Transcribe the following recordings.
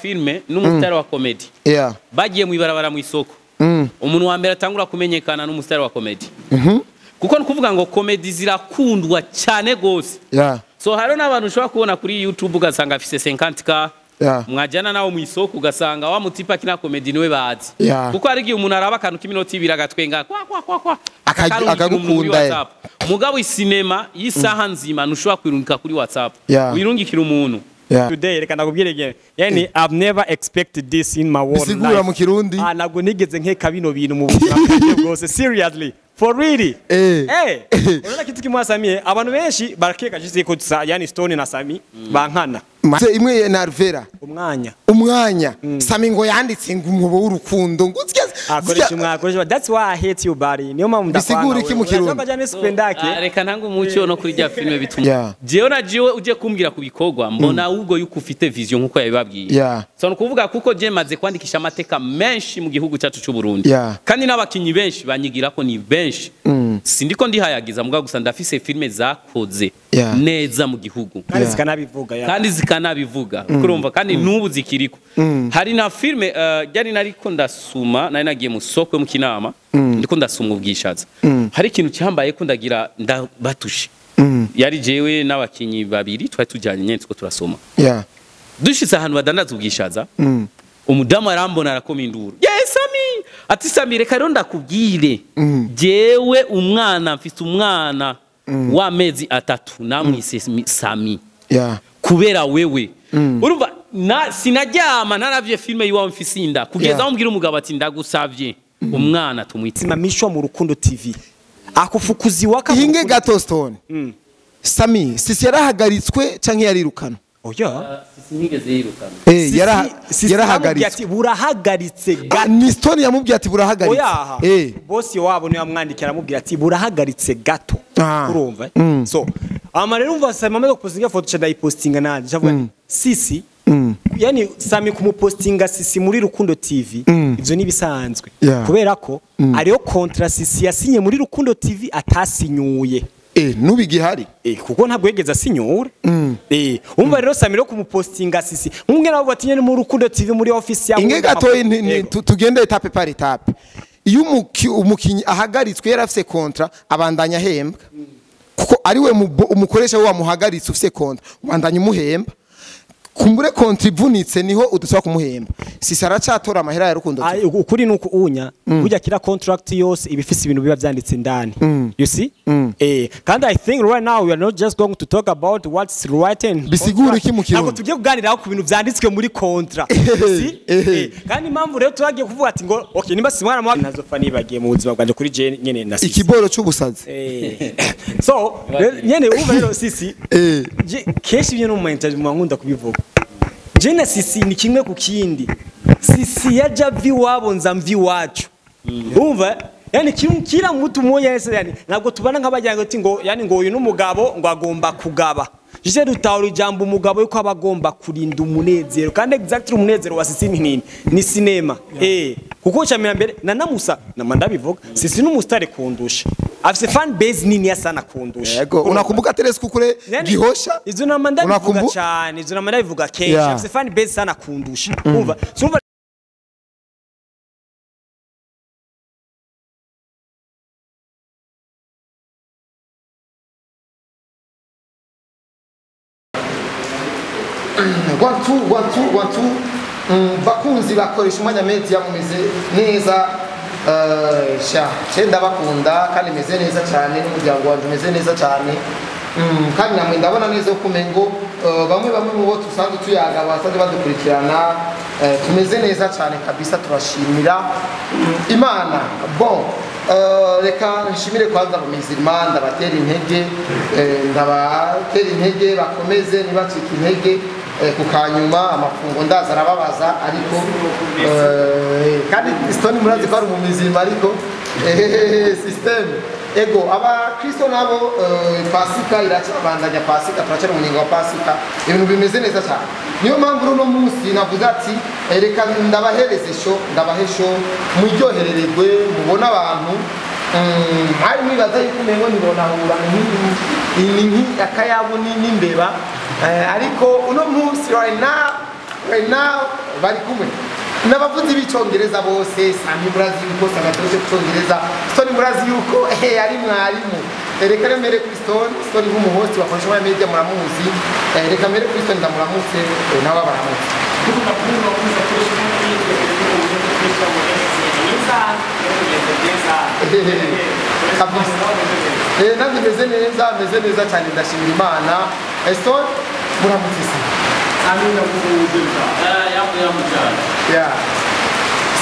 Filme n'umustar wa comedy bagiye mwibarabara mu isoko, umuntu wa mbere atangura kumenyekana n'umustar wa comedy, kuko nukuvuga ngo comedy zirakundwa cyane gose. So hariho n'abantu ushobora kubona kuri YouTube ugasanga afise 50K, mwajyana nawe mu isoko ugasanga wa mutipa kina comedy niwe bazi, kuko hari igihe umuntu araba akantu k'iminota ibiri agatwenga kwa kwa kwa kwa, akagukunda. Mugabo isinema y'isaha nzima ntushobora kwirungika kuri WhatsApp, wirungikira umuntu. Today reka ndakubwire again, yani I've never expected this in my world life. Bisigura mu Kirundi? Ah, ntabwo nigeze nkeka bino bintu mu buzima bwanjye bwose, seriously, for really. Urabona kitu kimwe Sami, abantu benshi barakeka jise ko yani Stone na Sami bankana. Imwe na Alvera umwanya Sami ngo yanditse ngo umwobo w'urukundo ngo akoresha umwakoresha, that's why I hate you buddy, niyo mpamvu ndakwanga. Bisigura iki mu Kirundi? Reka ntanga umucyo no kuri rya filme bituma jewe na jewe uje kumbwira kubikorwa mbona ubwo yuko ufite vision nkuko yabibabwiye. So nukuvuga kuko je maze kwandikisha amateka menshi mu gihugu cyacu cy'u Burundi, kandi n'abakinyi benshi banyigira ko ni benshi. Sindiko ndihayagiza muga gusa ndafise filme zakoze neza mu gihugu kandi zikanabivuga, kandi zikanabivuga kurumva, kandi nubu zikiriko. Hari na filme ryari nariko ndasuma, nari nagiye mu soko mu Kinama, ndiko ndasuma ubwishaza, hari ikintu cyambaye ko ndagira ndabatushe. Yari jewe n'abakinyi babiri twari tujyanye nyene tuko turasoma. Dushitse ahantu badandaza ubwishaza, umudamu arambona arakoma induru, yes Sami, ati Sami reka rero ndakubwire, jewe umwana mfite umwana w'amezi 3 namwise Sami kubera wewe. Urumva sinaryama naravye filme yiwawe mfise inda kugeza aho mbwira umugabo ati ndagusavye umwana tumwite. Simamishwa mu Rukundo TV akufukuzi waka hinge gato Stone. Sami sisi yarahagaritswe canke yarirukana? Oya, sisi nigeze yirukana. Yarahagaritswe ati burahagaritse gato. Ni Stone yamubwiye ati burahagaritse. Oya, boss wabo niwe yamwandikira aramubwira ati burahagaritse gato. Urumva? So ama rero umva Sami amaze gupostinga foto cha ndayipostinga nanje ndavuga sisi, yani Sami kumupostinga sisi muri Rukundo TV ivyo nibisanzwe, kubera ko ariyo kontra sisi yasinye muri Rukundo TV atasinyuye. Nubigihari kuko ntabwo yegeze asinyura. Umva rero Sami ro kumupostinga sisi umwe nabo batinye mu Rukundo TV muri office ya inge gato, tugende etape par etape. Iyo umukinyi ahagaritswe yarafise kontra abandanya ahembwa, kuko ariwe umukoresha we wamuhagaritse ufise kontra ubandanya umuhemba. Kumbure kontra ivunitse niho udusaba kumuhemba. Sisi aracatora amahera ya Rukundo TV. Ukuri nuko unya burya kira contract yose ibifise ibintu biba vyanditse indani. You see? Kandi I think right now we are not just going to talk about what's written. Bisigura iki mu Kirundi? Ntabwo tugiye kuganiraho ku bintu vyanditswe muri kontra. You see? Kandi impamvu rero turagiye kuvuga ati ngo okay nimba si mwana mwa nazofa nibagiye mu buzima bwanje kuri je nyene na sisi. Ikiboro c'ubusazi. So nyene umva rero sisi keshi byo no mu interview nkunda kubivuga. Jena sisi ni kimwe ku kindi. Sisi yaja vi wabo nza mvi wacu. Umva? Yani kila mtu mmoja yese yani ntabwo tubana nk'abajyango ati ngo yani ngo uyu n'umugabo ngo agomba kugaba. Jise dutahura ijambo umugabo yuko abagomba kurinda umunezero, kandi exactly umunezero wa sisi ni nini? Ni sinema. Kuko chamira mbere na namusa na ndabivuga sisi n'umustare kundusha. Afise fan base nini ya sana kundusha. Yego, unakumbuka Teres kukure Gihosha? Izo nama ndabivuga cyane, izo nama ndabivuga kenshi. Afise fan base sana kundusha. Umva, sumva. One two one two one two. Bakunzi bakoresha umwanya media mumeze neza. Sha ndabakunda kandi meze neza cyane n'umuryango wanje meze neza cyane. Kandi namwe ndabona neza ko kumengo bamwe bamwe mu bo tusanzwe tuyaga basanzwe badukurikirana, tumeze neza cyane kabisa, turashimira Imana. Bon, reka nshimire kwanza abamizirima, ndabatera intege, ndabatera intege bakomeze ntibacike intege. Kukanyuma amafungo ndaza arababaza, ariko kandi Stone murazi ko ari umumizirima, ariko system ego abakristo nabo Pasika iracabandanya, Pasika turacari umunyenga wa Pasika, ibintu bimeze neza cyane. Niyo mpamvu runo munsi navuze ati reka ndabahereze show, ndabahe show muryoherererwe, mubona abantu hari mwibaza yuko umengo nibonahura ni akayabo n'imbeba, ariko uno munsi right now Right now bari kumwe n'abavuzi b'icyongereza bose. Sami murazi yuko Sami aturutse ku cyongereza, Stone murazi yuko ari mwarimu. Reka rero mere kuri Stone. Stone nk'umuhosti wakoresha muri media muramuzi. Reka mere kuri Stone, ndamuramutse, nawe abaramutse. Kabisa. Nanjye meze neza, meze neza cyane, ndashimira Imana. Stone, muramutse se. Yambo yambo cyane. Yeah.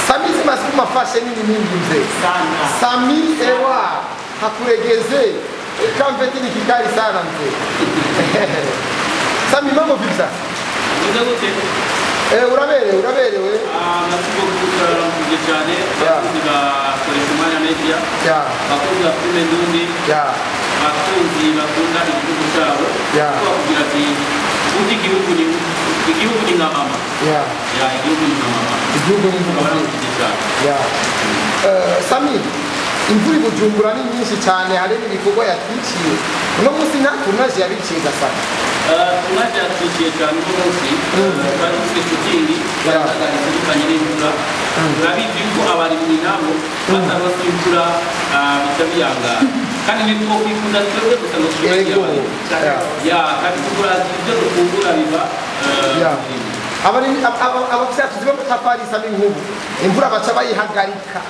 Sami zima mafashe nini mingi mzee. Sana. Sami ewa hakuregeze kamveti ni kikali sana mzee. Sami, mambo vipi sasa? Meze gute? Uraberewe, uraberewe. Merci beaucoup, turaramukije cyane abakunzi bakoresha umwanya media, abakunzi ba filime ndundi, abakunzi bakunda igihugu cyabo. Bakubwira ati burya igihugu ni nka mama. Ya, igihugu ni nka mama. Igihugu ni nka mama. Turaramukije cyane. Yeah. Sami, imvura i Bujumbura ni nyinshi cyane, hari n'ibikorwa yatwiciye. Uno munsi nta tournage yabiciye gasana. Tournage yatwiciye cyane uno munsi, twari dufite shooting, barahagaritse bivanye n'imvura. Turabizi yuko abarimyi nabo bataronse imvura, bica biyangara. Kandi ntitwokwikunda twebwe gusa ngo twibagire abarimyi. Ya, kandi turazi ibyo dufungura biva mu burimyi. Abarimyi abafyatuzi b'amatafari, Sami, nk'ubu imvura baca bayihagarika.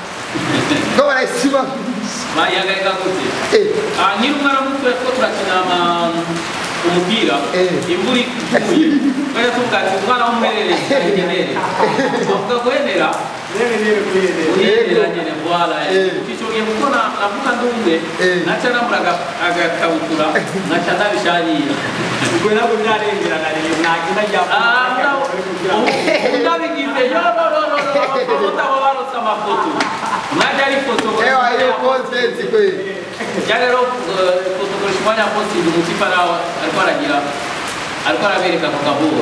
Ngo barayisiba. Bayihagarika gute? Nkiri umwana muto two turakina umupira, imvura iguye twajya tuvuga ati umwana w'umuhererezi agenere, bavuga guhenera, guhenera nyene, voilà. Ico gihe kuko navuga ndi umwe, naca nambura agakabutura nkaca ndabisharira. Ubwo nabwo byarengerana rero nagenda njya Ndabigize yo no no no no no barotse amafoto mwajya ari ifoto. Ewa, hiyo content kweli. Ya rero ifoto koresha umwanya posting, umutipa nawe ariko aragira, ariko arabereka ku gahoro.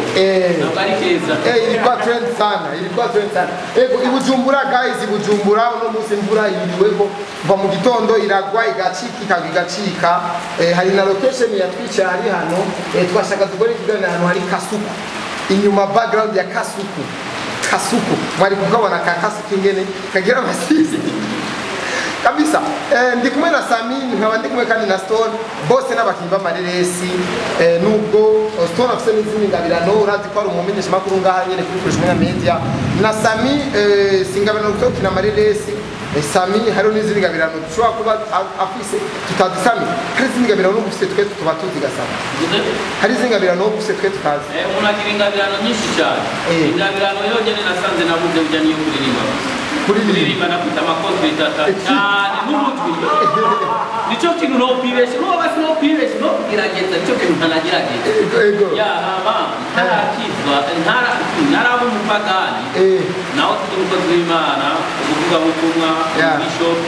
Ntabwo ari keza. Ilikuwa trend sana, ilikuwa trend sana. Ego, i Bujumbura guys, i Bujumbura uno munsi imvura yiriweko kuva mu gitondo, iragwa igacika, ikagwa igacika. Hari na location yatwicaye hari hano, twashaka dukore ikiganiro ahantu hari kasuku. Inyuma background ya kasuku. Kasuku. Mwari kukabona ka kasuku ingene kagira amasizi. Kabisa. Ndi kumwe na Sami, nkaba ndi kumwe kandi na Stone, bose n'abakinyi b'amareresi. Nubwo Stone afise n'izindi ngabirano, urazi ko ari umumenyesha makuru ngaha nyene kuri Fresh Media. Na Sami, singabirano zo gukina amareresi. Sami hariho n'izindi ngabirano dushobora kuba afise tutazi. Sami, hari izindi ngabirano ufise twe tuba tuzi gasama? Hari izindi ngabirano ufise twe tutazi? Umuntu agira ingabirano nyinshi cyane. Ingabirano yonyene nasanze nabuze burya niyo kuririmba. Kuririmba. Kuririmba nafite amakonti cyane n'umutwe, nicyo kintu nokwibesha nuba basi nokwibesha no kugerageza, nicyo kintu ntanagerageza. Ego ego. Ya hama ntarakizwa, ntaraba umupagani, naho turi umukozi w'Imana, umuvugabutumwa, bishop,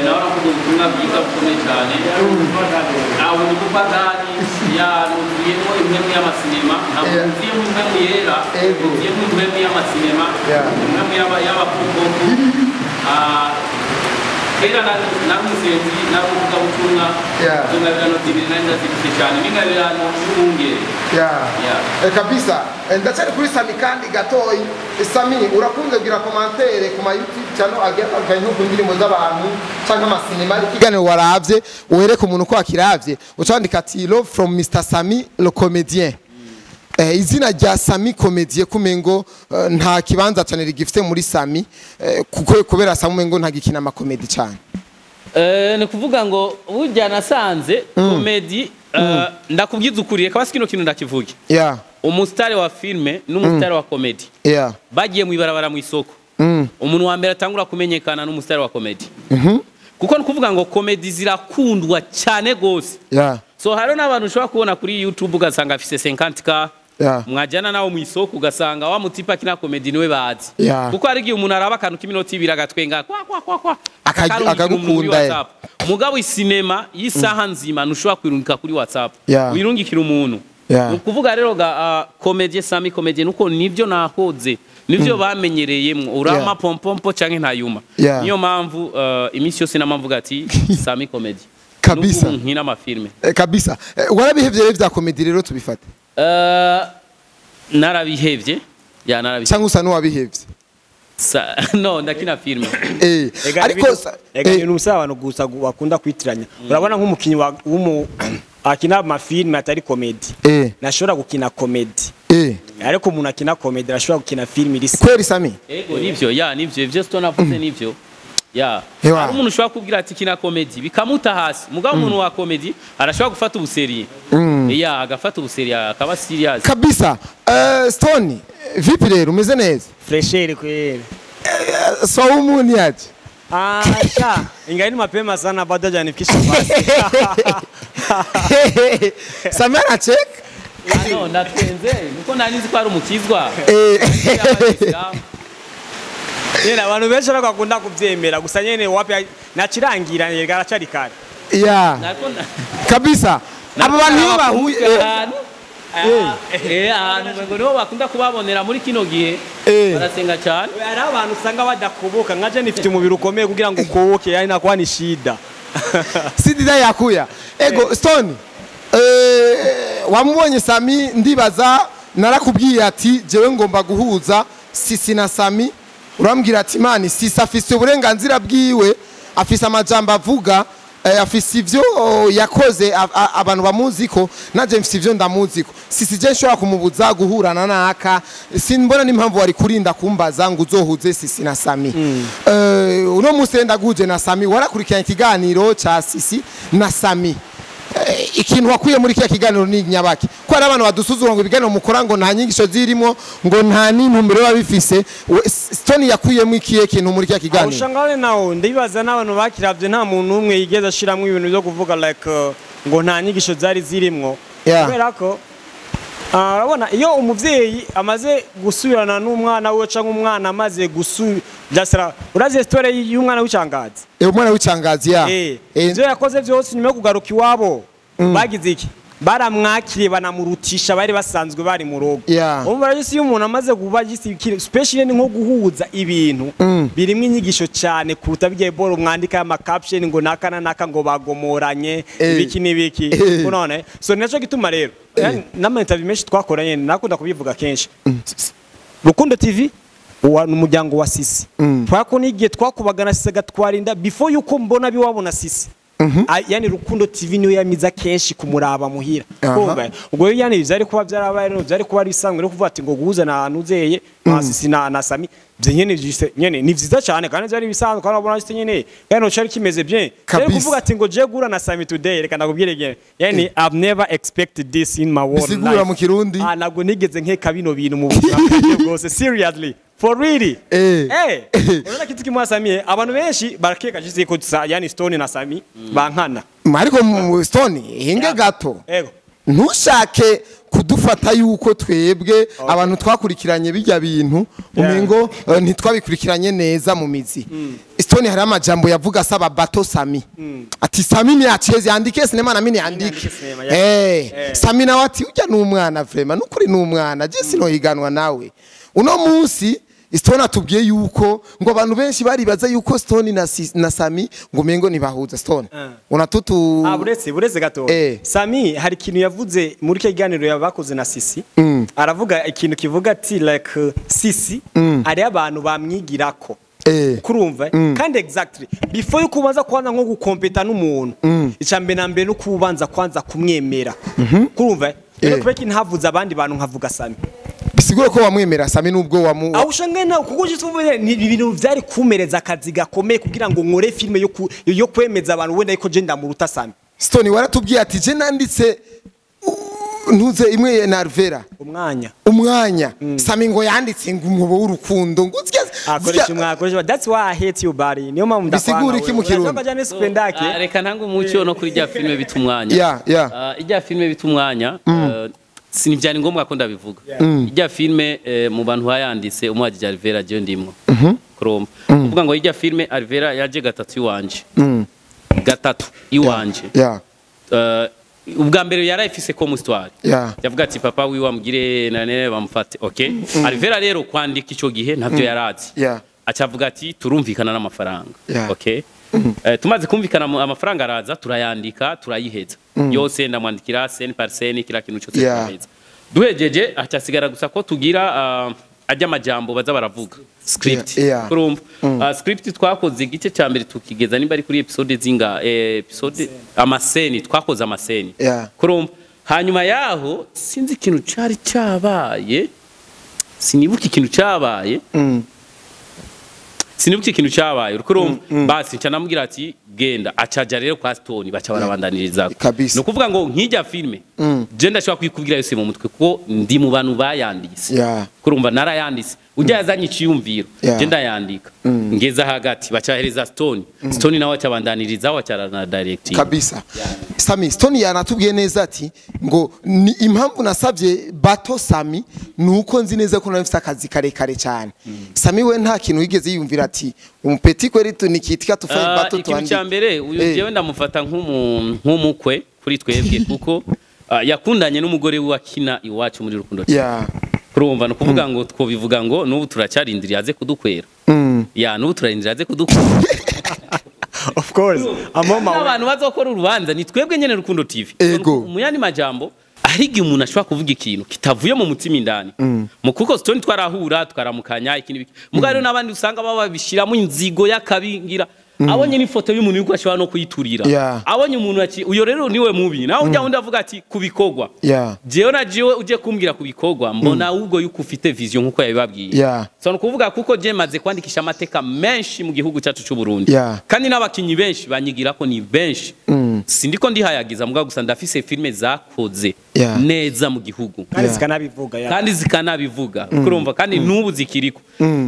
nawe aravuga ubutumwa bwiza bukomeye cyane. Aho ni umupagani yanuzuyemo impwemu y'amasinema, ntabwo yuzuyemo impwemu yera, yuzuyemo impwemu y'amasinema, impwemu y'abapukoku. Kera nari umusenzi, nari umuvugabutumwa. Izo ngabirano zibiri nari ndazifite cyane n'ingabirano y'ubungere. Yeah. Kabisa. Ndacyari kuri Sami kandi gatoyi. Sami, urakunze kugira commentaire ku ma YouTube channel agiye atandukanye, nko ku ndirimbo z'abantu canke amasinema, ariko ikiganiro waravye wereka umuntu ko akiravye, ucandika ati "Love from Mr Sami le comédien". Izina rya Sami Comédien kumengo nta kibanza cyane rigifite muri Sami, kuko kubera Sami umengo ntagikina amakomedi cyane. Ni kuvuga ngo burya nasanze komedi, ndakubwiza ukuri, reka basi kino kintu ndakivuge. Umusitari wa filme n'umusitari wa komedi bagiye mu ibarabara, mu isoko, umuntu wa mbere atangura kumenyekana n'umusitari wa komedi, kuko ni ukuvuga ngo komedi zirakundwa cyane gose. So hariho n'abantu ushobora kubona kuri YouTube ugasanga afise 50K, mwajyana nawe mu isoko ugasanga wa mutipa akina komedi niwe bazi, kuko hari igihe umuntu araba akantu k'iminota 2 agatwenga kwa kwa kwa kwa, akarungikira umuntu kuri akagukunda, eh. WhatsApp. Mugabo isinema y'isaha nzima ntushobora kwirungika kuri WhatsApp, wirungikira umuntu. Ni ukuvuga rero ga comédie, Sami comédie, nuko nivyo nahoze, nivyo bamenyereyemwo, urama pompompo canke ntayuma. Niyo mpamvu iminsi yose namamvuga ati Sami comédie. Kabisa. Nubwo nkina amafilme. Kabisa. Warabihevye rero vya komedi rero tubifate? Narabihevye ya, narabihevye. Cyangwa usa n'uwabihevye? No, ndakina filme. Ariko Ega ibintu usaba abantu gusa bakunda kwitiranya. Urabona nk'umukinyi w'umu akina amafilme atari comedy, nashobora gukina comedy, ariko umuntu akina comedy arashobora gukina filme iri Kweri, Sami? Ego, nivyo ya, nivyo ivyo Stone avuze nivyo ya. Ewa. Hari umuntu ushobora kubwira ati kina comedy bikamuta hasi, mugabo umuntu wa comedy arashobora gufata ubuseriye ya, agafata ubuseriye akaba serious. Kabisa. Stone, vipi rero, umeze neza? Fresher kweli. Saumu ni aje? Ah, sha ingali mapema sana, bado hajanifikisha basi. Sami anacheka. Ah, no, natwenze nuko nari nzi ko ari umukizwa. Nyene abantu benshi ariko bakunda kuvyemera gusa nyene wapi, nakirangira yega aracari kare. Ya, kabisa, abo bantu iyo bahuye Ahantu ngo niho bakunda kubabonera muri kino gihe, barasenga cyane. Hari abantu usanga badakubuka, nkaje nifite umubiri ukomeye, kugira ngo ukubuke yani nakuwa ni shida. Sidida yakuya. Ego Stone, wamubonye Sami, ndibaza narakubwiye ati jewe ngomba guhuza Sisi na Sami, urambwira ati mani Sisi afise uburenganzira bwiwe, afise amajambo avuga, afise ivyo yakoze abantu bamuziko, naje mfise ivyo ndamuziko. Sisi je nshobora kumubuza guhurana naka? Simbona n'impamvu wari kurinda kumbaza ngo uzohuze Sisi na Sami. Uno munsi ndaguje na Sami, warakurikiranye ikiganiro ca Sisi na Sami. Ikintu wakuye muri kiriya kiganiro ni nyabaki? Ko hari abantu badusuzuma ngo ibiganiro mukora ngo nta nyigisho zirimo, ngo nta n'intumbero biba bifise. Stone yakuyemo ikihe kintu muri kiriya kiganiro? Ushangale nawo ndibaza n'abantu bakiravye nta muntu umwe yigeze ashiramwo ibintu byo kuvuga like ngo nta nyigisho zari zirimwo, kubera ko urabona iyo umuvyeyi amaze gusubirana n'umwana wiwe canke umwana amaze gusubira, urazi story y'umwana w'icangazi? Umwana w'icangazi, ya. Ivyo yakoze vyose, nyuma yo kugaruka iwabo bagize iki? Baramwakiriye, banamurutisha bari basanzwe bari mu rugo. Umva rero, iyo umuntu amaze kuba especially ni nko guhuza ibintu birimo inyigisho cyane kuruta bigiye boro mwandika ama caption ngo naka na naka ngo bagomoranye, ibiki n'ibiki. None so naco gituma rero n'ama interview menshi twakoranye nakunda kubivuga kenshi. Rukundo TV wa umuryango wa Sisi, twako n'igihe twakubagana Sisi agatwarinda before yuko mbona biwabona Sisi. Yani Rukundo TV niyo yamiza kenshi kumuraba muhira. Kumva ubwo yani vyari kuba byarabaye no byari kuba ari isanzwe no kuvuga ati ngo guhuza na nuzeye na Sisi na Sami byo nyene vyise nyene ni vyiza cyane kandi byari bisanzwe, kandi urabona se nyene kandi no cari kimeze bien. Byari kuvuga ati ngo je gura na Sami today, reka ndakubwire nyene, yani I've never expected this in my world Bisigura life. mu Kirundi? Ah, ntabwo nigeze nkeka bino bintu mu buzima bwanjye bwose, seriously, for really. Urabona kitu kimwe, Sami, abantu benshi barakeka jise ko yani Stone na Sami bankana. Ariko Stone, hinge gato. Ego. Ntushake kudufata yuko twebwe abantu twakurikiranye bijya bintu umengo ntitwabikurikiranye neza mu mizi. Stone hari amajambo yavuga asaba bato Sami, ati Sami ni acheze, yandike sinema na mimi niandike. Nandike sinema, yeah. Sami nawe ati ujya ni umwana vraiment, nukuri ni umwana, je sinohiganwa nawe. Uno munsi Stone atubwiye yuko ngo abantu benshi baribaza yuko Stone na Sami ngo umengo ntibahuza. Stone, unatutu Ah, buretse gato. Sami hari ikintu yavuze muri cyo kiganiro yabakoze na Sisi. Aravuga ikintu kivuga ati like Sisi ari abantu bamwigirako. Kurumva kandi exactly before yuko ubanza kwanza nko gukompeta n'umuntu, icya na mbere no kubanza kwanza kumwemera, kurumva rero kubera ko ntavuze abandi bantu nkavuga Sami. Bisigura ko wamwemera Sami nubwo wamu Aho ushangaye nawe kuko uje ni ibintu byari kumereza akazi gakomeye kugira ngo nkore filme yo kwemeza abantu wenda yuko je ndamuruta Sami. Stone, waratubwiye ati je nanditse ntuze imwe na Alvera. Umwanya. Umwanya. Sami ngo yanditse ngo umwobo w'urukundo ngo Akoresha umwanya, akoresha. That's why I hate you, buddy. Niyo mpamvu ndakwanga. Bisigura iki mu Kirundi? Urashaka jane spendake. Ah, reka ntange umucyo no kuri rya filme bita Umwanya. Ya. Ah, ijya filme bita Umwanya, sinivyari ngombwa ko ndabivuga. Ijya filme, mu bantu bayanditse umwajije Alvera, je ndimwo. Kurumva kuvuga ngo ijya filme Alvera yaje gatatu iwanje, gatatu iwanje. Ubwa mbere yarayifise comme histoire, yavuga ati papa wiwe amugire nane bamufate. Okay, Alvera rero kwandika ico gihe ntavyo yarazi, acavuga ati turumvikana n'amafaranga. Okay, tumaze kumvikana amafaranga araza, turayandika, turayiheza yose, ndamwandikira scène par scène, kila kintu cyose, turaheza. Duhejeje acasigara gusa ko tugira ajya amajambo baza baravuga script. Kurumva script twakoze igice cya mbere tukigeza nimba ari kuri episode zinga, episode amaseni twakoze amaseni. Kurumva hanyuma yaho sinzi ikintu cari cyabaye, sinibuka ikintu cyabaye, sinibuka ikintu cyabaye. Urumva basi nca namubwira ati genda, acaja rero kwa Stone baca barabandaniriza. Kabisa. No kuvuga ngo nkijya filme je ndashobora kuyikubwira yose mu mutwe kuko ndi mu bantu bayanditse. Kurumva narayanditse, ujya yazanye iciyumviro je ndayandika, ngeza hagati bacahereza Stone, Stone nawe acabandaniriza acarana directing. Kabisa. Sami, Stone yanatubwiye neza ati ngo ni impamvu nasabye bato Sami nuko nzi neza ko nafite akazi karekare cyane. Sami we nta kintu yigeze yiyumvira ati umupeti kweri tunikitika tufanye bato Ikintu twandike. cya mbere uyu jewe ndamufata nk'umukwe kuri twebwe kuko yakundanye n'umugore we akina iwacu muri Rukundo TV. Kurumva no kuvuga ngo twobivuga ngo n'ubu turacyarindiriye aze kudukwera. Ya n'ubu turarindiriye aze kudukwera. Of course. I'm on my way. Abantu bazokora urubanza ni twebwe nyene Rukundo TV. Ego. Mu yandi majambo ahigi umuntu ashobora kuvuga ikintu kitavuye mu mutima indani. Mu kuko Stone twarahura twaramukanya ikindi biki. Mugabo rero n'abandi usanga baba babishiramo inzigo y'akabingira. Abonye n'ifoto y'umuntu yuko ashobora no kuyiturira. Abonye umuntu ati uyo rero niwe mubi. Nawe ujya undi avuga ati kubikogwa. Jewe na jewe uje kumbwira kubikogwa mbona ubwo yuko ufite vision nkuko yabibabwiye. So no kuvuga kuko je maze kwandikisha amateka menshi mu gihugu cyacu cy'u Burundi. Kandi n'abakinyi benshi banyigira ko ni benshi. Sindiko ndihayagiza mugabo gusa ndafise filme zakoze neza mu gihugu. Kandi zikanabivuga. Kandi zikanabivuga. Kurumva kandi n'ubu zikiriko.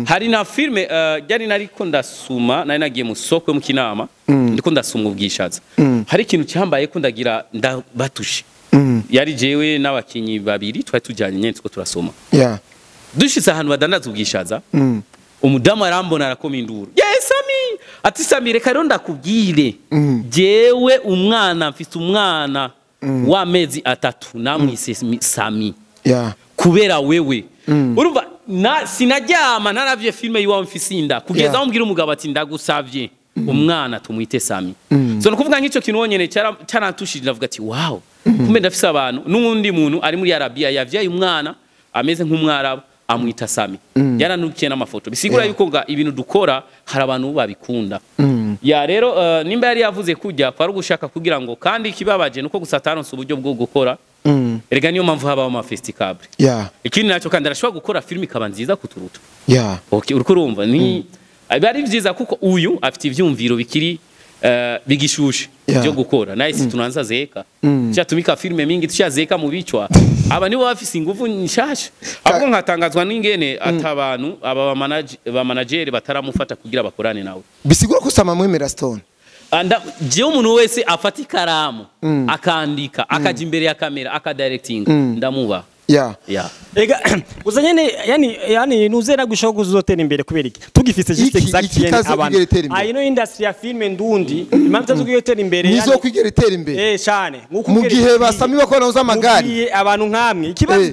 Hari na filme ryari nariko ndasuma nari nagiye mu soko mu Kinama ndiko ndasuma ubwishaza. Hari ikintu cyambaye ko ndagira ndabatushe. Yari jewe n'abakinyi babiri twari tujyanye nyene tuko turasoma. Dushitse ahantu badandaza ubwishaza. Umudamu arambona arakoma induru. Yes Sami, ati Sami reka rero ndakubwire. Jewe umwana mfite umwana w'amezi 3 namwise Sami. Kubera wewe. Urumva na sinaryama ntaravye filme yiwawe mfise inda kugeza aho mbwira umugabo ati ndagusavye umwana tumwite Sami. So nukuvuga nk'ico kintu wonyene cyarantushije ndavuga ati wow, kumbe ndafise abantu n'undi muntu ari muri Arabia yavyaye umwana ameze nk'umwarabu amwita Sami. Yaranukiye n'amafoto bisigura yuko nga ibintu dukora hari abantu babikunda. Ya rero nimba yari yavuze kujya kwa rugushaka kugira ngo kandi ikibabaje nuko gusa ataronse uburyo bwo gukora. Erega niyo mpamvu habaho ama festival. Ikindi nacyo kandi arashobora gukora filme ikaba nziza kuturuta. Okay, uriko urumva ni ari byiza kuko uyu afite ivyumviro bikiri bigishushe byo gukora. Nice tunaanza zeka. Cyatumika filme mingi tushazeka mu bicwa. Aba nibo bafise ingufu nshasha. Ahubwo nkatangazwa n'ingene atabantu aba ba manager bataramufata kugira bakorane nawe. Bisigura ko Sama mwemera Stone. Anda je umuntu wese afata ikaramu akandika akaja imbere ya kamera akadirecting ndamuba. Ega gusa nyene yani nuzera gushaka kuzotera imbere kubera iki tugifise just exact yani abantu ayino industry ya filme ndundi impamvu z'ugutera imbere nizo kwigera itera imbere cyane nkuko mu gihe basami bakora uza amagari abantu nkamwe ikibazo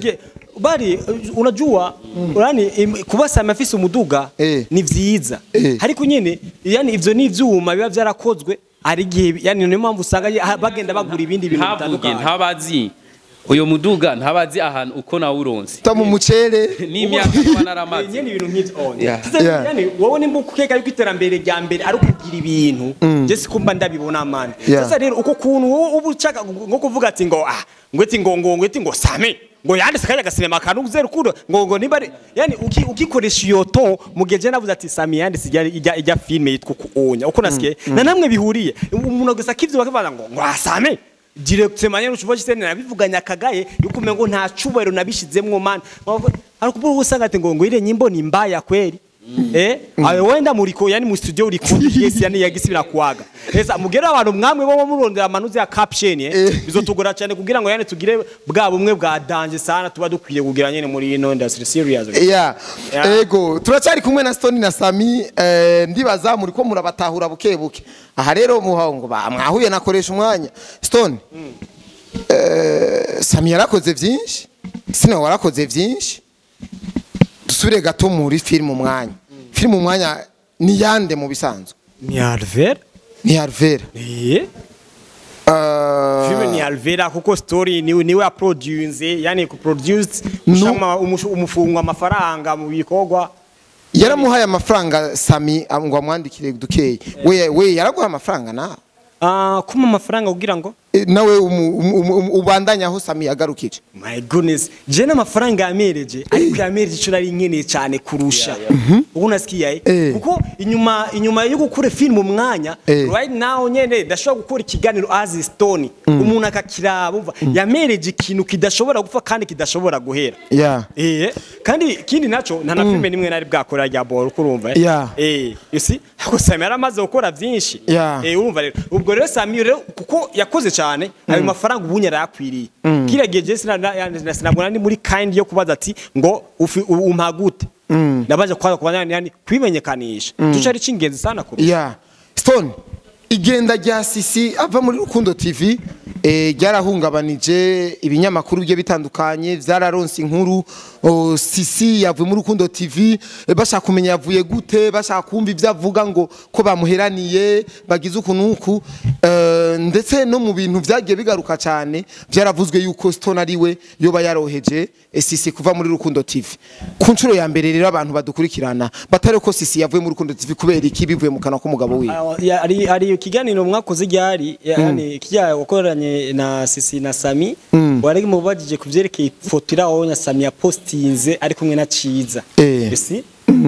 bari unajua urani kuba Sami afise umuduga ni vyiza ariko nyene yani ivyo ni ivyuma biba vyarakozwe ari gihe yani niyo mpamvu usanga bagenda bagura ibindi bintu bitandukanye ntabazi uyo muduga ntabazi ahantu uko nawe uronse ta mu mucere n'imyaka kuba naramaze nyene ibintu nk'ivyo. Yani wowe nimba ukeka yuko iterambere rya mbere ari ukugira ibintu je sikumba ndabibona mani. Sasa rero uko kuntu wowe ubu ushaka nko kuvuga ati ngo ngweti ngo ngo ngweti ngo Sami ngo yanditse kajya gasinema kantu uzeru kudo ngo ngo nimba yani ukikoresha iyo ton mugeje navuze ati Sami yanditse ijya filme yitwa kuonya uko nasikiye na namwe bihuriye umuntu gusa kivyo bakavuga ngo ngo Sami directement nyene ucuva cyane nabivuganya kagaye yuko umengo nta cubahiro nabishizemwo man ariko usanga ati ngo ngo ile nyimbo ni mbaya kweli. Ayo wenda muriko yani mu studio uri ku yes yani yagisibira kuaga. Esa mugera abantu mwamwe bo murondera amanuzi ya caption bizotugora cyane kugira ngo yani tugire bwa bumwe bwa danger sana tuba dukwiye kugira nyene muri ino industry serious. Ego turacyari kumwe na Stone na Sami ndibaza muri ko murabatahura buke buke. Aha rero muhongo mwahuye nakoresha umwanya Stone. Sami yarakoze byinshi, Sina warakoze byinshi. Dusubire gato muri film umwanya. Film umwanya ni yande mu bisanzwe? Ni Alvera. Ni Alvera. Filme ni Alvera kuko story niwe aproduce, yani ku produce umufungwa amafaranga mu bikorwa. Yaramuhaye amafaranga Sami ngo amwandikire dukeye. We yaraguha amafaranga na kuma amafaranga kugira ngo nawe ubandanya aho Sami yagarukije. My goodness, je n'amafaranga yamereje, ariko yamereje ico nari nkeneye cyane kurusha. Ubu nasikiye kuko inyuma yo gukora film umwanya right now nyene ndashobora gukora ikiganiro as Stone, umuntu akakiraba umva yamereje ikintu kidashobora gupfa kandi kidashobora guhera. Kandi ikindi naco nta na filme nimwe nari bwakora rya ball kurumva. You see, ako Sami yaramaze gukora byinshi. Urumva rero ubwo rero Sami rero kuko yakoze cyane ayo mafaranga ubu yarakwiriye. Kira gihe je sinabona ni muri kind yo kubaza ati ngo umpagute. Nabaje kwaza kubana yani kwimenyekanisha. Tuca ari cingenzi sana kurusha. Stone, igenda rya Sisi ava muri Rukundo TV ryarahungabanije ibinyamakuru bye bitandukanye, vyararonse inkuru. Sisi yavuye muri Rukundo TV, bashaka kumenya yavuye gute, bashaka kumva ivyo avuga ngo ko bamuheraniye bagize ukunuku, ndetse no mu bintu vyagiye bigaruka cyane vyaravuzwe yuko Stone ari we yoba yaroheje Sisi kuva muri Rukundo TV. Ku nshuro ya mbere rero abantu badukurikirana batari ko Sisi yavuye muri Rukundo TV kubera iki bivuye mu kanwa k'umugabo wiwe. Ari ikiganiro mwakoze ryari, yani kijya wakoranye na Sisi na Sami, wari mubajije kuvyerekeye ifoto iraho na Sami ya postinze ari kumwe na Ciza. Ese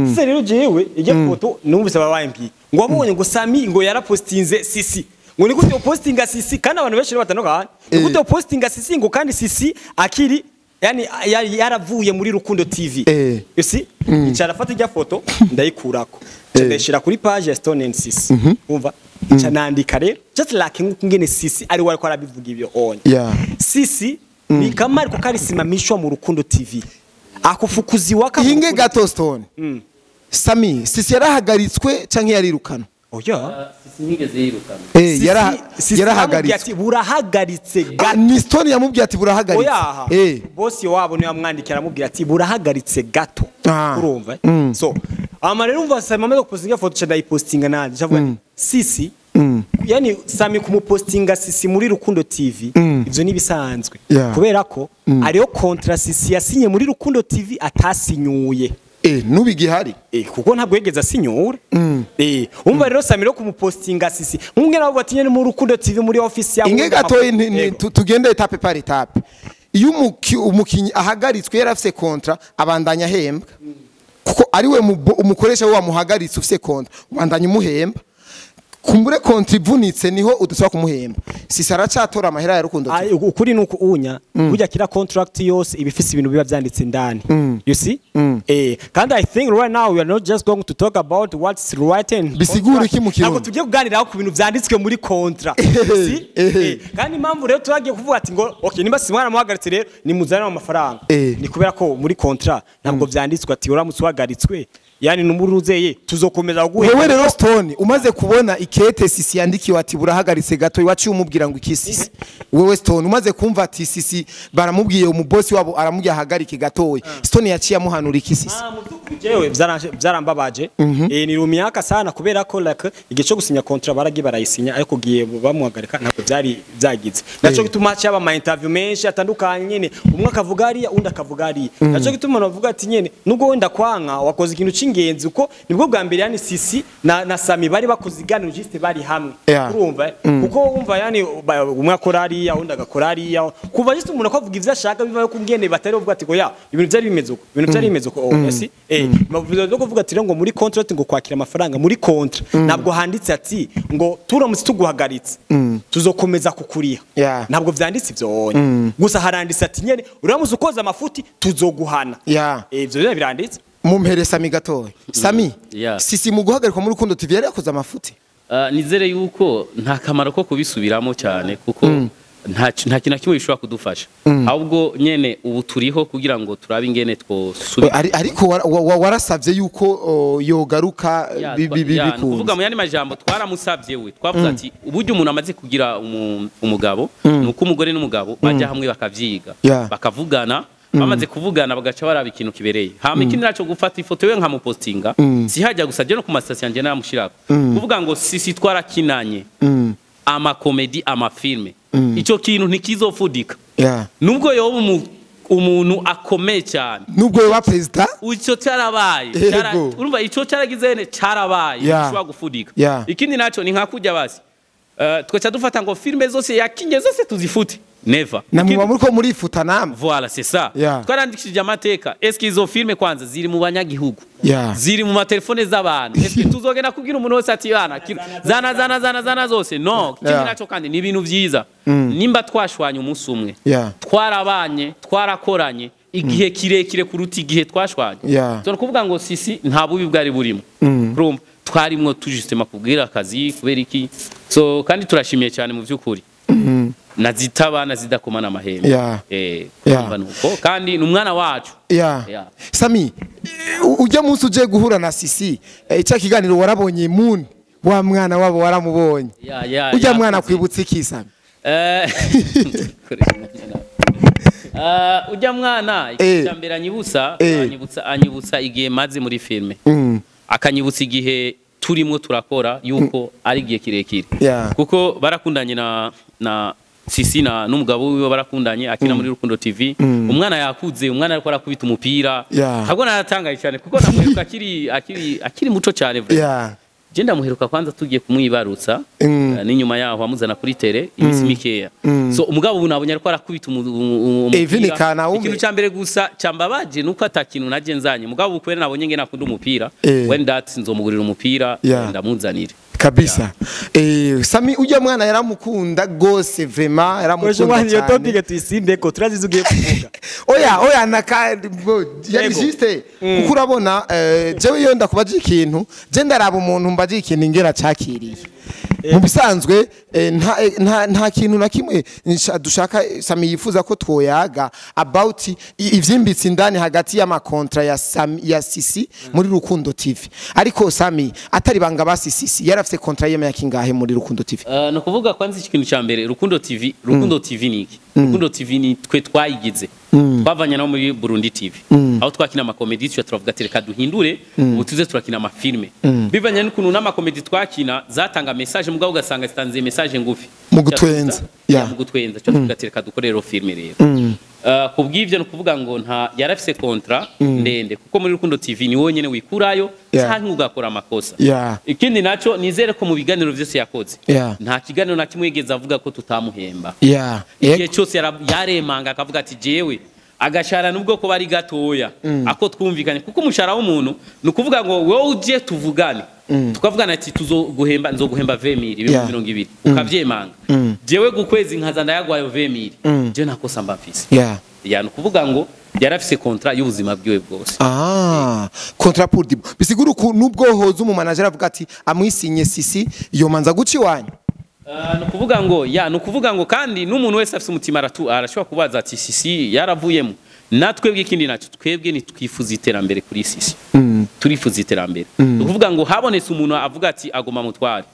sasa rero jewe ijya foto numvise babambwiye ngo wabonye ngo Sami ngo yarapostinze Sisi, ngo ni gute postinga Sisi kandi abantu benshi batandukanye, ni gute postinga Sisi ngo kandi Sisi akiri yani yaravuye muri Rukundo TV. Ese icara fata ijya foto ndayikurako ndashira kuri page ya Stone and Sisi, umva ica nandika rero just like ngene Sisi ari wari ko arabivuga ibyo onye. Sisi ni kama ariko karisimamishwa mu Rukundo TV akufukuziwa ka Hinge gato Stone. Sami Sisi yarahagaritswe canke yarirukana? Oya, Sisi nigeze yirukana. Yarahagaritswe. Burahagaritse gato. Ni Stone yamubwiye ati burahagaritse. Oya. Boss wabo niwe amwandikira aramubwira ati burahagaritse gato. Urumva? So ama rero umva Sami amaze gupostinga foto ndayipostinga nanje ndavuga Sisi yani Sami kumupostinga Sisi muri Rukundo TV ivyo nibisanzwe kubera ko ariyo kontra Sisi yasinye muri Rukundo TV atasinyuye. Nubigihari kuko ntabwo yegeza asinyura. Umva rero Sami rero kumupostinga Sisi umwe nabo batinye mu Rukundo TV muri office ya Inge gato tugende etape par etape. Iyo umukinyi ahagaritswe yarafise kontra abandanya ahembwa. Kuko ari we umukoresha we wamuhagaritse ufise kontra ubandanya umuhemba. Kumbure kontra ivunitse niho udusaba kumuhemba. Sisi aracatora amahera ya Rukundo TV. Ukuri nuko unya burya kira contract yose ibifise ibintu biba vyanditse indani. You see? Kandi I think right now we are not just going to talk about what's written. Bisigura iki mu Kirundi? Ntabwo tugiye kuganira ku bintu vyanditswe muri kontra. You see? Kandi impamvu rero turagiye kuvuga ati ngo okay nimba si mwana muhagaritse rero ni muzana amafaranga. Ni kubera ko muri kontra ntabwo vyanditswe ati uramutse uhagaritswe yani numuruzeye tuzokomeza guhera. Wewe rero Stone umaze kubona ikete Sisi yandikiwe ati burahagaritse gato iwacu umubwira ngo iki Sisi. Wewe Stone umaze kumva ati Sisi baramubwiye umubosi wabo aramubwiye ahagarike gatoye. Stone yaciye amuhanura iki Sisi? Jewe byarambabaje. Ni rumyaka sana kubera ko like igihe cyo gusinya contrat baragiye barayisinya ariko giye bamuhagarika ntabwo byari byagize. Naco gituma cyaba ama interview menshi atandukanye nyene umwe akavuga ari undi akavuga ari. Naco gituma navuga ati nyene nubwo wenda kwanka wakoze ikintu cingenzi uko nibwo bwa mbere yani Sisi na Sami bari bakoze iganiro juste bari hamwe. Urumva kuko umva yani umwe akora ari undi agakora ari kuva juste umuntu akavuga ivyo ashaka biva kungene batari bavuga ati go ya ibintu byari bimeze uko ibintu byari bimeze uko. Yes. Mavuze byo kuvuga ati ngo muri contract ngo kwakira amafaranga muri contract ntabwo handitse ati ngo turamutse tuguhagaritse tuzokomeza kukuriha. Ntabwo vyanditse ivyo onye. Gusa haranditse ati nyene uramutse ukoza amafuti tuzoguhana. Ivyo biranditse. Mumpere Sami gatoya. Sami, Sisi mu guhagarikwa muri Rukundo TV yari yakoze amafuti. Nizere yuko nta kamaro ko kubisubiramo cyane kuko nta kintu kimwe bishobora kudufasha. Ahubwo nyene ubu turiho kugira ngo turabe ingene twosubira. Ariko warasavye yuko yogaruka bibikunze. Kuvuga mu yandi majambo twaramusavye we. Twavuze ati uburyo umuntu amaze kugira umugabo nuko umugore n'umugabo bajya hamwe bakavyiga bakavugana. Bamaze kuvugana bagaca baraba ikintu kibereye. Hama ikindi naco gufata ifoto we nkamupostinga si hajya gusa je no ku masitasiyo yanje namushirako. Kuvuga ngo Sisi twarakinanye. Amakomedi, amafilme, ico kintu ntikizofudika. Nubwo yoba umuntu akomeye cyane, Nubwo yoba perezida. Ico cyarabaye. Urumva, ico cyaragize ne cyarabaye, gishobora gufudika. Ikindi naco ni nka kujya basi, twaca dufata ngo filme zose yakinye zose tuzifute? Never. Namwe muba muriko murifuta namwe. Voilà, c'est ça. Twarandikishije amateka. Est-ce que izo filme kwanza ziri mu banyagihugu? Ziri mu matelefone z'abantu. Est-ce que tuzogenda kubwira umuntu wese ati: "Bana, zana, zana, zana, zana zose"? No. Ikindi naco kandi ni ibintu vyiza, nimba twashwanye umunsi umwe, twarabanye, twarakoranye igihe kirekire kuruta igihe twashwanye. So kuvuga ngo Sisi nta bubi bwari burimo, urumva twarimwo tujustement kubwira akazi kubera iki. So kandi turashimiye cyane mu by'ukuri, nazitaba nazidakomana amahembe. Urumva nuko kandi ni umwana wacu. Sami, ujya munsi uje guhura na Sisi, cya kiganiro warabonye Moon, wa mwana wabo waramubonye? Ya. Ujya mwana Yakoze. kwibutsa iki, Sami? Koresha umwanya nawe. Ujya mwana, icya mbere anyibutsa, anyibutsa igihe maze muri filme, akanyibutsa igihe turimo turakora, yuko ari igihe kirekire, kuko barakundanye na Sisi na n'umugabo wiwe, barakundanye akina muri Rukundo TV. Umwana yakuze, umwana ariko arakubita umupira. Ntabwo naratangaye cyane kuko namuheruka akiri muto cyane vraiment. Je ndamuheruka kwanza tugiye kumwibarutsa, n'inyuma yaho amuzana kuri tele iminsi mikeya. So umugabo ubu nabonye ariko arakubita umupira. Vini Kanaume. Ikintu cya mbere gusa cyambabaje nuko atakintu naje nzanye. Mugabo ubu kubera nabonye ngene akunda umupira, when that nzomugurira umupira, ndamuzanire. Kabisa. Sami, ujya mwana yaramukunda gose vraiment, Koresha yaramukunda umwanya, iyo cyane. topic tuyisinde ko turazizi ugiye kuvuga. Oya, naka bo, yari juste kuko urabona, jewe iyo ndakubaje ikintu, je ndaraba umuntu mbaje ikintu ingera cakiriye. Mu bisanzwe, nta kintu na kimwe dushaka, Sami yifuza ko twoyaga about ivyimbitse indani hagati y'amakontra ya Sami, ya Sisi muri Rukundo TV. Ariko Sami, atari banga basi, Sisi yarafise kontra y'imyaka ingahe muri Rukundo TV? Ni ukuvuga kwanza ikintu cya mbere, Rukundo TV, Rukundo TV ni iki? Rukundo TV ni twe twayigize, twavanye no muri Burundi TV aho twakina amakomedi, tuca turavuga ati: "Reka duhindure, ubu tuze turakina amafilme," bivanye n'ukuntu n'amakomedi twakina zatanga message, mugabo ugasanga zitanze message ngufi. Mu gutwenza. Mu gutwenza, tuca tuvuga ati: "Reka dukore rero filme." Rero kubw'ivyo ni ukuvuga ngo nta yarafise contrat ndende, kuko muri Rukundo TV ni wowe nyene wikurayo canke ugakora amakosa. Ikindi naco, nizere ko mu biganiro vyose yakoze, nta kiganiro na kimwe yigeze avuga ko tutamuhemba. Igihe cyose yaremanga akavuga ati: "Jewe agashara nubwo ko bari gatoya ako twumvikanye," kuko umushara w'umuntu ni ukuvuga ngo wowe uje tuvugane, tukavugana ati: "Tuzoguhemba, nzoguhemba 20,000, 20,000," ukavyemanga. Jewe gukwezi nkaza ndayagwayo 20,000, jewe ntakosa mba mfise. Ya, ni ukuvuga ngo yarafise contrat y'ubuzima bwiwe bwose. Ah, contrat pour de bon. Bisigura uku nubwo hoza umu manager avuga ati amwisinye Sisi, yomanza guca iwanyu. Ni ukuvuga ngo ya, ni ukuvuga ngo kandi n'umuntu wese afise umutima arashobora kubaza ati: "Sisi yaravuyemo." Natwe ikindi nacyo, twebwe ntitwifuza iterambere kuri Sisi, turifuza iterambere. Ni ukuvuga ngo habonetse umuntu avuga ati agoma mutware,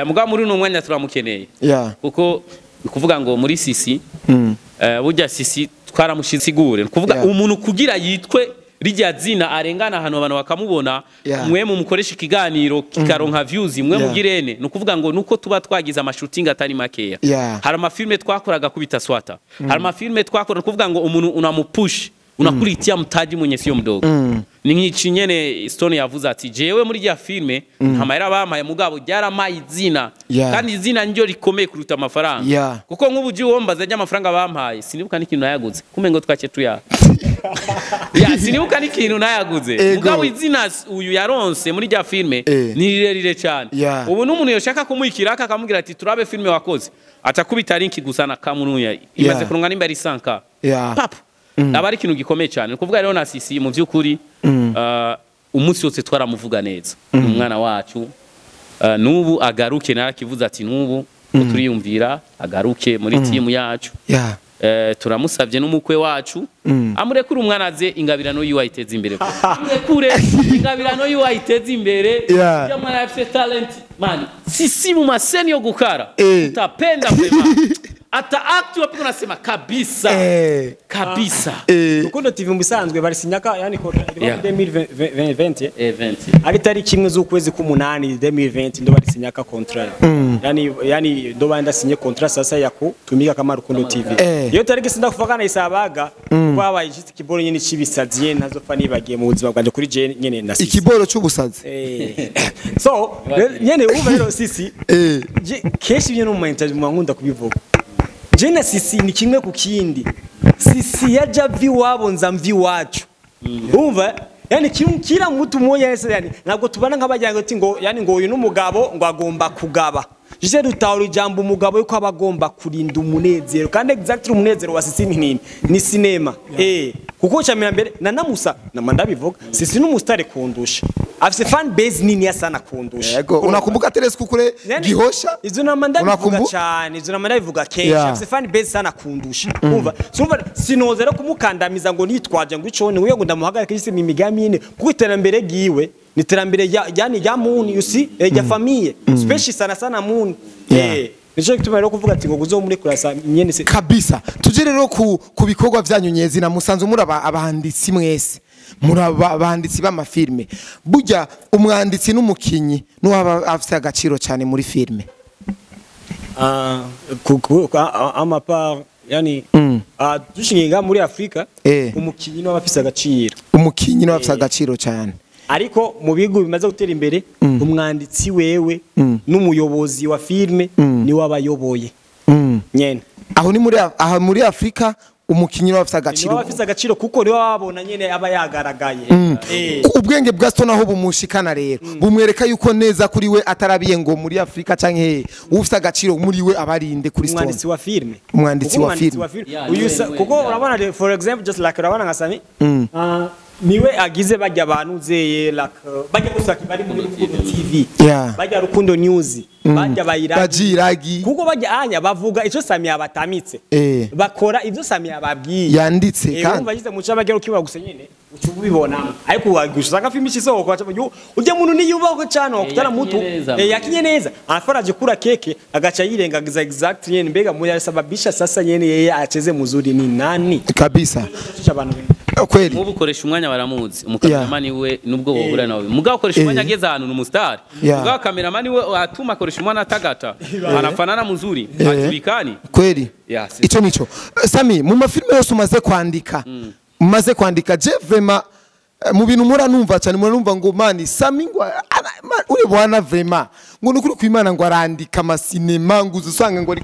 mugabo muri uno mwanya turamukeneye, kuko ni ukuvuga ngo muri Sisi, burya Sisi twaramushisigure, ni ukuvuga umuntu kugira yitwe rijya zina arengana ahantu abantu bakamubona, mwe mumukoresha ikiganiro kikaronka views, mwe mugirene, ni ukuvuga ngo nuko tuba twagize amashooting atari makeya. Hari amafilme twakoraga kubita swata, hari amafilme twakora, ni ukuvuga ngo umuntu unamupush, unakuritia mtaji mwenye sio mdogo. Ni nk'iki nyene Stone yavuze ati: "Jewe muri rya filme nta mahera bampaye, mugabo ryaramaye izina." Kandi izina niryo rikomeye kuruta amafaranga, kuko nk'ubu uje wombaza ry'amafaranga bampaye, sinibuka n'ikintu nayaguze, kumbe ngo twace tuya ya, sinibuka n'ikintu nayaguze. Mugabo izina uyu yaronse muri rya filme ni rirerire cyane. Ubu n'umuntu yoshaka kumuha akamubwira ati: "Turabe filme wakoze," atakubita link gusa na kamunuya imaze kuronka nimba ari 100K, pap, aba ari ikintu gikomeye cyane. Ni ukuvuga rero na Sisi mu by'ukuri, umunsi wose twaramuvuga neza, ni umwana wacu. N'ubu agaruke, narakivuze ati n'ubu ko turiyumvira agaruke muri timu yacu. Turamusabye n'umukwe wacu amurekure umwana aze ingabirano yiwe ayiteze imbere, amurekure ingabirano yiwe ayiteze imbere. Ya, mwana afite talent man. Sisi mu maseni yo gukara, utapenda vraiment. Ata act wapi unasema kabisa. Kabisa. Rukundo TV mu bisanzwe barisinyaka yani contrat Yeah. 2020 Event. ari tariki imwe z'ukwezi k'umunani 2020 ndo barisinyaka contrat. Yani ndo banda sinye contrat sasa ya kutumika kama Rukundo TV. Iyo tariki sindakufakana isabaga kwabaye igiti kiboro nyene cibisaziye ntazopfa nibagiye mu buzima bwanje kuri je nyene na Sisi. Ikiboro c'ubusazi. So nyene uba rero Sisi kenshi ibyo no mu interview nkunda kubivuga. Je na Sisi ni kimwe ku kindi. Sisi yaja vi wabo nza mvi wacu. Umva yani kila mtu mmoja yese yani ntabwo tubana nk'abajyango ati ngo yani ngo uyu n'umugabo ngo agomba kugaba. Jise dutahura ijambo umugabo yuko aba agomba kurinda umunezero kandi exactly umunezero wa Sisi ni nini? Ni sinema. Kuko chamira mbere na namusa na ndabivuga Sisi n'umustare kundusha. Afise fan base nini ya sana kundusha. Yego, unakumbuka Teresco kure Gihosha? Izo nama ndabivuga cyane, izo nama ndabivuga kenshi. Afise fan base sana kundusha. Umva, sumva sinoza rero kumukandamiza ngo nitwaje ngo ico ni ngo ndamuhagarike isi ni imigambi yine kuko iterambere giwe ni iterambere yani ya muni you see ya famille especially sana sana muni. Nico gituma rero kuvuga ati ngo guzo muri kurasa nyene se kabisa. Tuje rero ku bikorwa vyanyu nyezi na musanzu muri abanditsi mwese. Muri abanditsi b'amafilme. Burya umwanditsi n'umukinyi n'uwaba afite agaciro cyane muri filme. Ama part yani dushinga muri Afrika umukinyi n'uwaba afite agaciro. Umukinyi n'uwaba afite agaciro cyane. Ariko mu bigo bimaze gutera imbere umwanditsi wewe n'umuyobozi wa filme ni wabayoboye. Nyene. Aho ni muri aha muri Afrika umukinyi wafise agaciro. Wafise agaciro kuko niwe wabona nyene aba yagaragaye. Ubwenge bwa Stone aho bumushikana rero bumwereka yuko neza kuri we atarabiye ngo muri Afrika canke ufise agaciro muri we abarinde kuri Stone. Umwanditsi wa filme. Umwanditsi wa filme. Kuko urabona for example just like urabona nka Sami niwe agize bajya abantu zeye like bajya gusaka bari muri Rukundo TV. Bajya Rukundo News, bajya bayiragi. Kuko bajya anya bavuga ico Sami abatamitse. Bakora ivyo Sami ababwiye. Yanditse kandi. Urumva yize muca bagera ukiba gusa nyene ucubibona. Ariko wagusanga filme isohoka ujya muntu niyubako cyane wakutana mutu yakinye neza. Afaraje kura keke agaca yirengagiza exact nyene mbega muri sababisha sasa nyene yeye acheze muzuri ni nani? Kabisa. Kweli. Mubu koresha umwanya baramuzi umukameramani we nubwo bohura nawe mugabo koresha umwanya ageze ahantu n'umustar mugabo kameramani we atuma koresha umwanya atagata anafanana muzuri ajulikani kweli. Ico nico Sami mu mafilme yose umaze kwandika umaze kwandika je vraiment mu bintu mura numva cyane mura numva ngo mani Sami ngo uri bwana vraiment ngo nukuri kwimana ngo arandika amasinema ngo uzusanga ngo ari